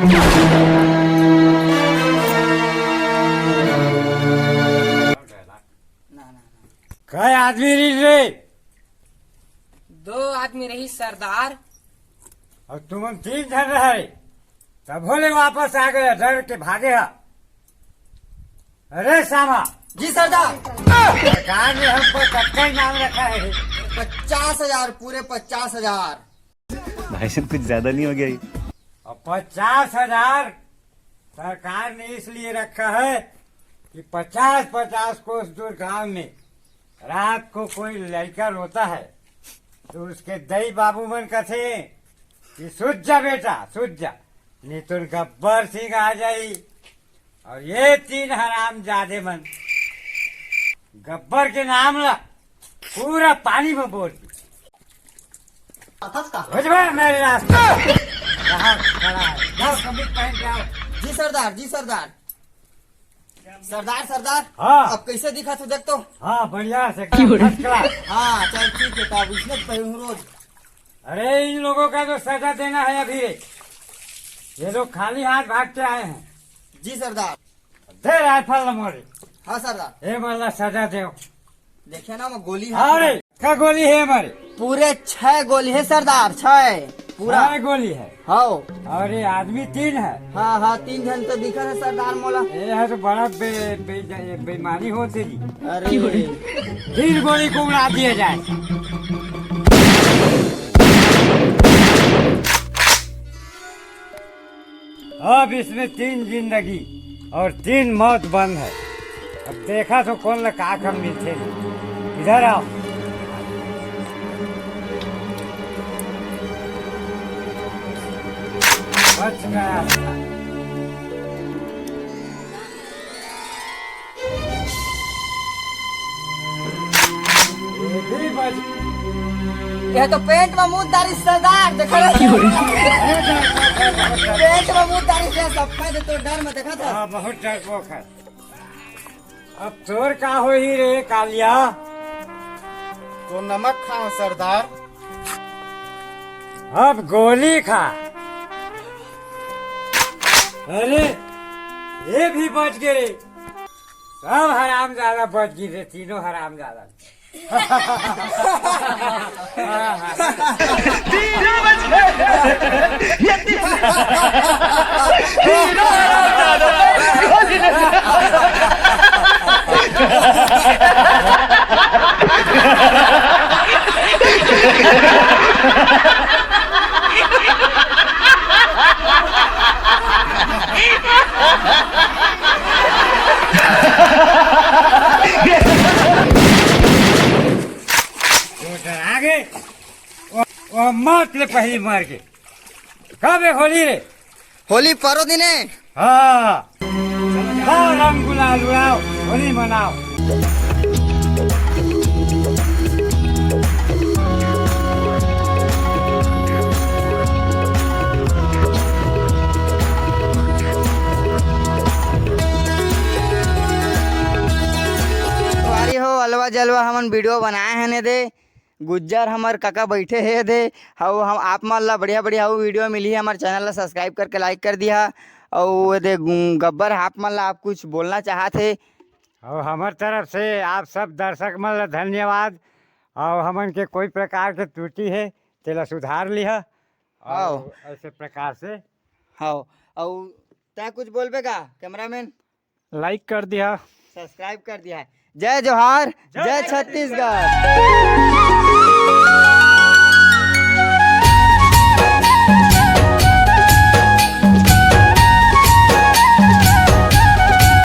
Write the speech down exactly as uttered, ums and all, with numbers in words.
ना, ना, ना। कै आदमी रहिस रे? दो आदमी रहिस सरदार। अउ तुमन तीन झन रहे, तभो ले वापस आ गया, डर के भागे हा। अरे श्यामा। जी सरदार। सरकार ने हम पर कतका इनाम रखा है? पचास हजार, पूरे पचास हजार। भाई साहब, कुछ ज्यादा नहीं हो गया ये? अब पचास हजार सरकार ने इसलिए रखा है कि पचास पचास कोस दूर गांव में रात को कोई लड़का रोता है, तो उसके दई बाबू मन कथे कि "सुत जा बेटा, सुत जा, नहीं तो गब्बर सिंह आ जाई।" और ये तीन हरामजादे मन गब्बर के नाम ला पूरा पानी में बोर दी। बुझबे मेरी रास्ता कहाँ खड़ा है? जाओ, कमीज पहन के आओ। जी सरदार, जी सरदार। सरदार, सरदार। हाँ। अब कैसे दिखा तू, देख तो। हाँ, बढ़िया से, एकदम first class। हाँ, चल ठीक है, तब इसने पहनू रोज। अरे, इन लोगों का तो सजा देना है अभी रे। ये लोग खाली हाथ भाग के आए हैं। जी सरदार। दे राइफल न मोरे। हाँ सरदार। ए मल्ला, सजा दे। देखिए ना, वो गोली है। अरे, का गोली है हमारे? पूरे छह गोली है सरदार, छह। पूरा। छह गोली है। हाँ। अरे, आदमी तीन है। हाँ, हाँ, तीन झन तो दिखा है सरदार मोला। ये है तो बड़ा बे-, बे-, बेईमानी होती जी। अरे। तीन गोली को उड़ा दिया जाए। अब इसमें तीन जिंदगी और तीन मौत बंद है। अब देखा तो कौन ला का कम मिलते। इधर आओ। बच गया। ये भी बच ये तो पेंट में मुंह डारी सरदार, देखा ना? पेंट में मुंह डारी से सब खाए तो डर में देखा था। हाँ, बहुत डरपोक है। अब तोर का होही रे कालिया? तो नमक खाओ सरदार। अब गोली खा। अरे, ये भी बच गए रे। सब हरामजादा बच गए रे, तीनों हरामजादा। जो डरा गए, वो, वो मौत ले पहली मर के। कब है होली रे? होली परो दिन है। हाँ। खाओ रंग गुलाल उड़ाओ, होली मनाओ। संगवारी हो, अलवा जलवा हमन वीडियो बनाए हन एदे। गुज्जर हमर कका बैठे हे एदे। अउ हम आप मन ला बढ़िया बढ़िया अउ वीडियो मिलही, हमर चैनल ला सब्सक्राइब करके लाइक कर दिहा। अउ एदे गु-, गब्बर, आप मन ला आप कुछ बोलना चाहत हे? अउ हमर तरफ से आप सब दर्शक मन ला धन्यवाद। अउ हमन के कोई प्रकार के त्रुटि हे, तेला सुधार लिहा। अउ हव। ऐसे प्रकार से। हव। अउ तैं कुछ बोलबे का, कैमरामैन? लाइक कर दिहा। सब्सक्राइब कर दिहा। जय जोहार, जय जय छत्तीसगढ़।